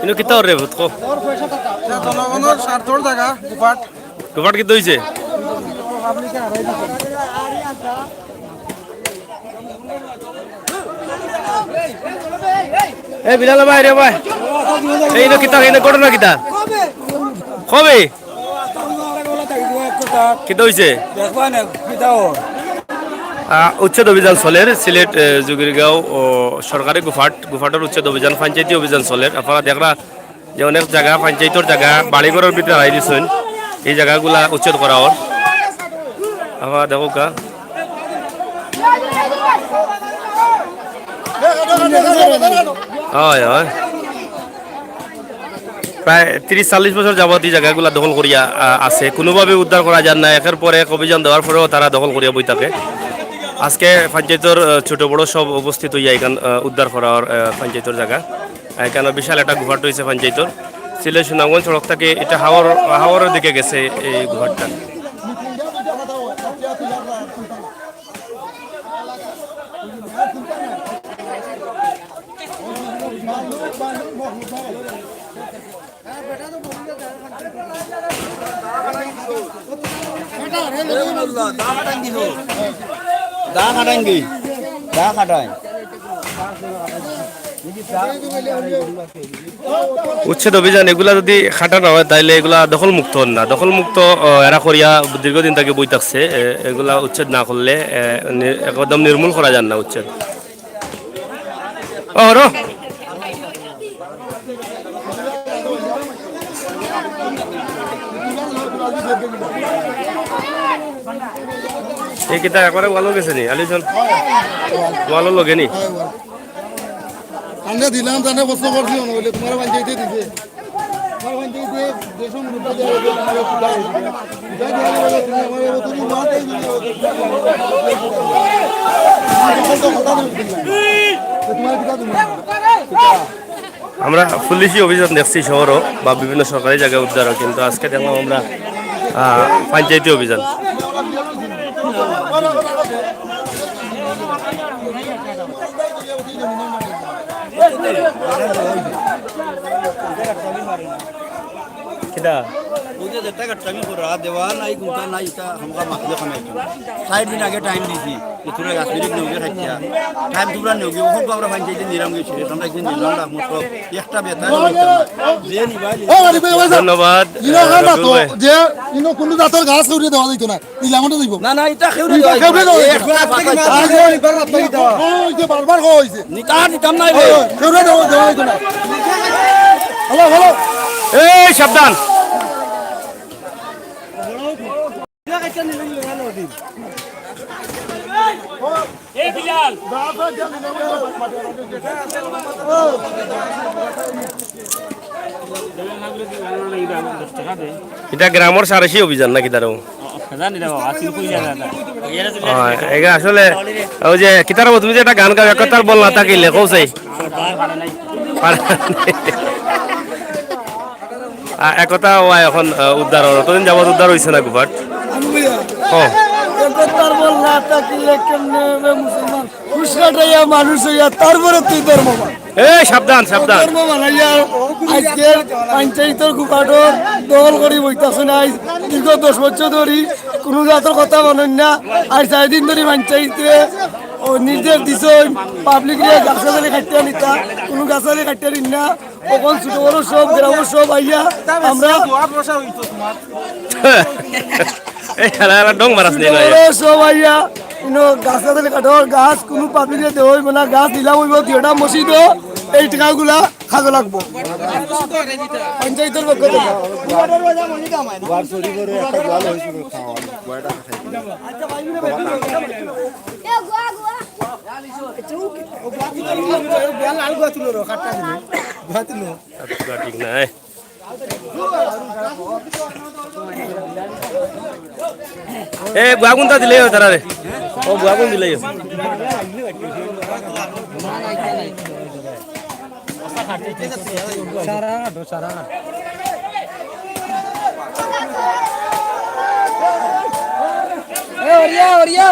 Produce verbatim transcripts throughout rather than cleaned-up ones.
ইনো কিতা অর রে ভূত কো? ইটা জনগণর স্বার্থর জাগা, গুফাট। গুফাট কিতা অইছে? এ বিলাল ভাই রে ভাই, এই ইনো কিতা, ইনো ঘটনা কিতা? কবে? কিতা অইছে? আহ, উচ্ছেদ অভিযান চলের সিলেট, এ, জুগিরগাঁও ও সরকারি গুফাট, গুফাটর উচ্ছেদ অভিযান, পঞ্চায়েতি অভিযান চলের। আপনারা দেখরা যে অনেক জাগা, পঞ্চায়েতর জাগা, বাড়িঘরর ভিতরে হারাই দিছইন। এই জাগাগুলা উচ্ছেদ করা অর। আপনারা দেখউক্কা। অয়, অয়। প্রায় ত্রিশ চল্লিশ বছর যাবত এই জাগাগুলা দখল করিয়া, আ, আছে, কোনোভাবে উদ্ধার করা যার না। একের পর এক অভিযান দেওয়ার পরেও তারা দখল করিয়া বই থাকে। আজকে পঞ্চায়েতর, আ, ছোট বড় সব উপস্থিত অইয়া এখান, আ, উদ্ধার করা অর, আ, পঞ্চায়েতর জাগা। এখানো বিশাল একটা গুফাট রইছে পঞ্চায়েতর। সিলেট সুনামগঞ্জ সড়ক থাকি ইটা হাওর, হাওরর দিকে গেছে এই গুফাটটা। দা খাটাঙ্গি, দা খাটাই। উচ্ছেদ অভিযান এগুলা যদি খাটা না অয়, তাইলে এগুলা দখলমুক্ত অর না। দখলমুক্ত, আহ, এরা করিয়া দীর্ঘদিন থাকি বই থাকছে। এ-, এগুলা উচ্ছেদ না করলে, এ, নি-, একদম নির্মূল করা যার না উচ্ছেদ। ও, হরো। এই কিতা একবারে ওয়ালো গেছে নি, আলিজন? ওয়ালো লগে নি? আমরা দিলাম, তাহলে প্রশ্ন করছি, মনে হইলে তোমার বাঞ্চাইতে দিছে। তোমার বাঞ্চাইতে যে সময় রূপা যায়, ওই যে তোমার রূপা যায়। যা দিয়া বলে, তুমি আমার এবার তুমি মারতেই দিলে, ওই যে তোমার কথা বলতে দিলাম। তো তোমার কিতা তুমি? আমরা পুলিশি অভিযান দেখছি শহরও বা বিভিন্ন সরকারি জাগায় উদ্ধার অর, কিন্তু আজকে দেখলাম আমরা, আহ, পঞ্চায়েতি অভিযান। কিতা? ওই যে যেটা গাট্টামি করা, দেওয়া নাই, গুনতা নাই, এটা আমরা মাতলে কমে একটু। সাইড দিন আগে টাইম দিছি, যে তোরা গাছ বিরিক নেওগে খাইছা। টাইম তোমরা নেওগে, ওখান তো আমরা ফাইন চাইতে নিলাম গেছি, আমরা এখানে নিলাম না, আমার সব একটা বেতা যে নিবা, ও, আরে ভাই, ভাই, ধন্যবাদ, ইনো আহ, হার রবিউল মাতো, ভাই। যে ইনো কোনো জাতর গাছ উড়িয়ে দেওয়া যাইতো না। ইলামটা দিব। না, না, এটা কেউ এটা দেওয়া কেউ দেওয়া যাইতো না। একটা পাতা আর যে এবার রাখতে দিতে হয়। ও, ওই যে বারবার কওয়া হইছে। নিতা দিতাম না রে। ও, কেউ দেওয়া, দেওয়া যাইতো না। Hello, hello. এই সাবধান। এই বিলাল। এটা গ্রামর সারাশি অভিযান নাকি তারও? জানি রে বাবা, আসলে কই জায়গা এটা? অয়, এটা আসলে ওই যে কিতার মতো তুমি যে একটা গান গাও, একতার বল না থাকিলে, কও চাই। আ, একতা ওয়া এখন, আ, উদ্ধার অর। অতদিন যাবত উদ্ধার অইছে না গুফাট? ও। একতার বল না থাকিলে কেমনে হবে মুসলমান? ঘুষ কাটাইয়া মানুষ হইয়া তারপরে তুই ধর্ম মান। এই সাবধান, সাবধান। ধর্ম বানাইয়া আজকে পঞ্চায়েতর গুফাটর দখল করি বইতাছে নাই। দীর্ঘ দশ বছর ধরি কোনো জাতর কথা মানইন না। আর চার দিন ধরি পঞ্চায়েতে ও নির্দেশ দিছে পাবলিকরে গাছালি কাটিয়া নিতা, কোনো গাছালি কাটিয়া নিন না। অখন ছোট বড় সব গ্রামর সব আইয়া আমরা এই হালা হালা ডং মারাস নি ছোট না। বড় সব আইয়া ইনো গাছালি কাটর গাছ কোনো পাবলিকরে দেওয়া হইব না, গাছ দিলাম হইব দুইটা মসজিদও এই টাকাগুলা খাজা লাগবো। পঞ্চায়েতর পক্ষ থেকে। ঠিক নাই। এ, গুয়াগুনটা দিলেই হয় তারা রে। ও, গুয়াগুন দিলেই হয়। এ, ওরিয়া, ওরিয়া।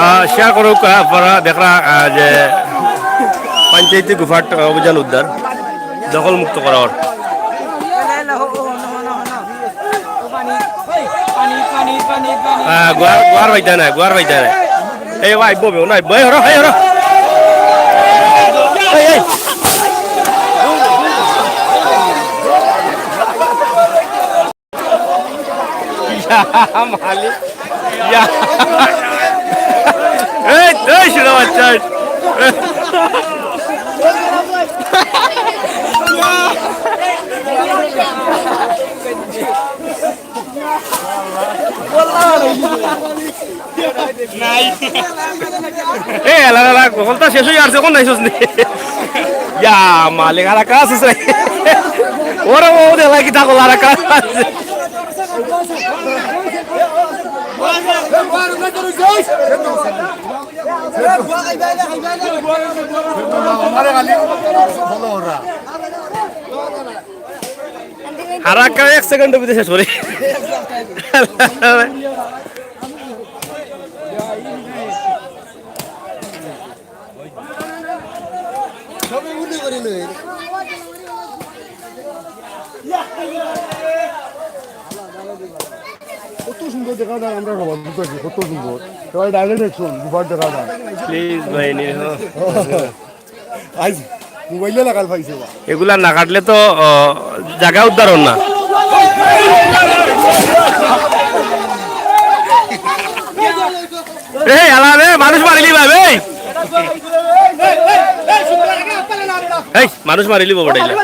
আহ, শেয়ার করুক, আহ, আপনারা দেখরা, আহ, যে পঞ্চায়েতি গুফার, আহ, অভিযান উদ্ধার, দখল মুক্ত করা ওর। আহ, গুয়ার, গুয়ার বাইদা না, গুয়ার বাইদা না। এই ভাই, ববে, ও নাই, বই হরো, এই হরো। এই, এই। ইয়া, মালিক। ইয়া। এই, এই, শোনা বাচ্চা। এ, এলা, এলা, হকলতা শেষ অই যার, অখন নাইছস নি? ইয়া, মালিক, আর কাজ আছে। ওরে, ও, দেখলা কিতা কল, আর কাজ আছে। হারাক্কা এক সেকেন্ডর ভিতরে শেষ করি। কত সুন্দর দেখা যায়, আমরা সবার ভিতরে কত সুন্দর। সবাই ডাইরেক্ট অ্যাকশন, দুবার দেখা যায়। প্লিজ ভাই, নিয়ে হো। আইজ মোবাইলে লাগাল পাইছে বা। এগুলা না কাটলে তো, আহ, জাগা উদ্ধার অর না। এই, আলা রে, মানুষ মারিলি ভাই, এই। এই, মানুষ মারিলি বাবা, ডাইলা।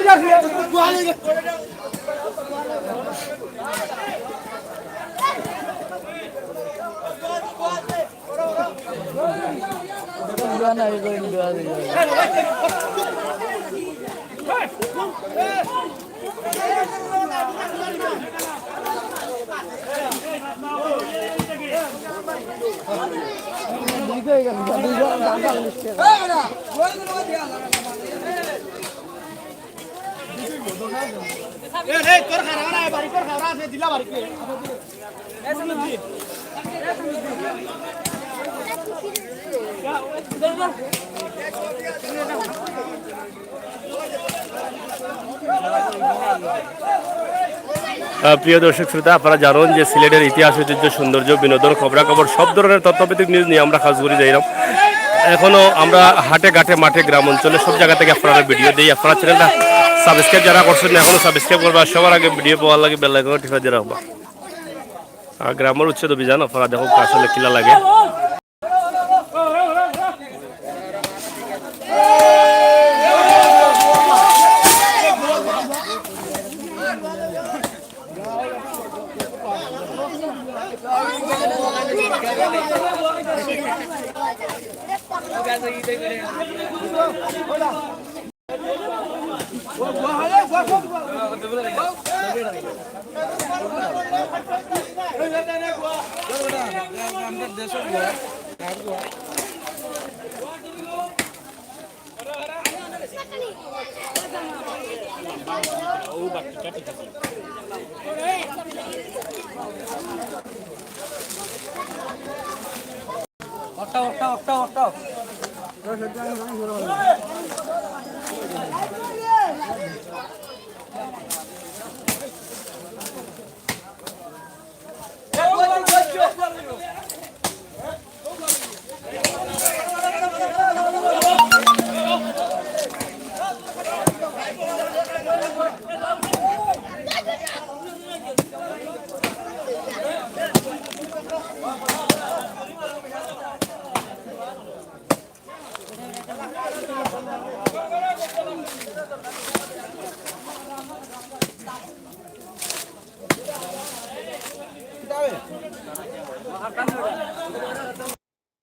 আহ, প্রিয় দর্শক শ্রোতা, আপনারা জানেন যে সিলেটের ইতিহাস, ঐতিহ্য, সৌন্দর্য, বিনোদন, খবরাখবর, সব ধরনের তথ্যভিত্তিক নিউজ নিয়ে আমরা কাজ করি যাইরাম। এখনো আমরা হাটে ঘাটে মাঠে গ্রাম অঞ্চলে সব জায়গা থেকে আপনারা ভিডিও দেই। আপনারা চ্যানেলটা সাবস্ক্রাইব যারা করছেন না, এখনো সাবস্ক্রাইব করবা। সবার আগে ভিডিও পাওয়ার লাগি বেল আইকন টিপে দিয়ে রাখবা। আর গ্রামের উচ্ছেদ অভিযান আপনারা দেখো আসলে কিলা লাগে।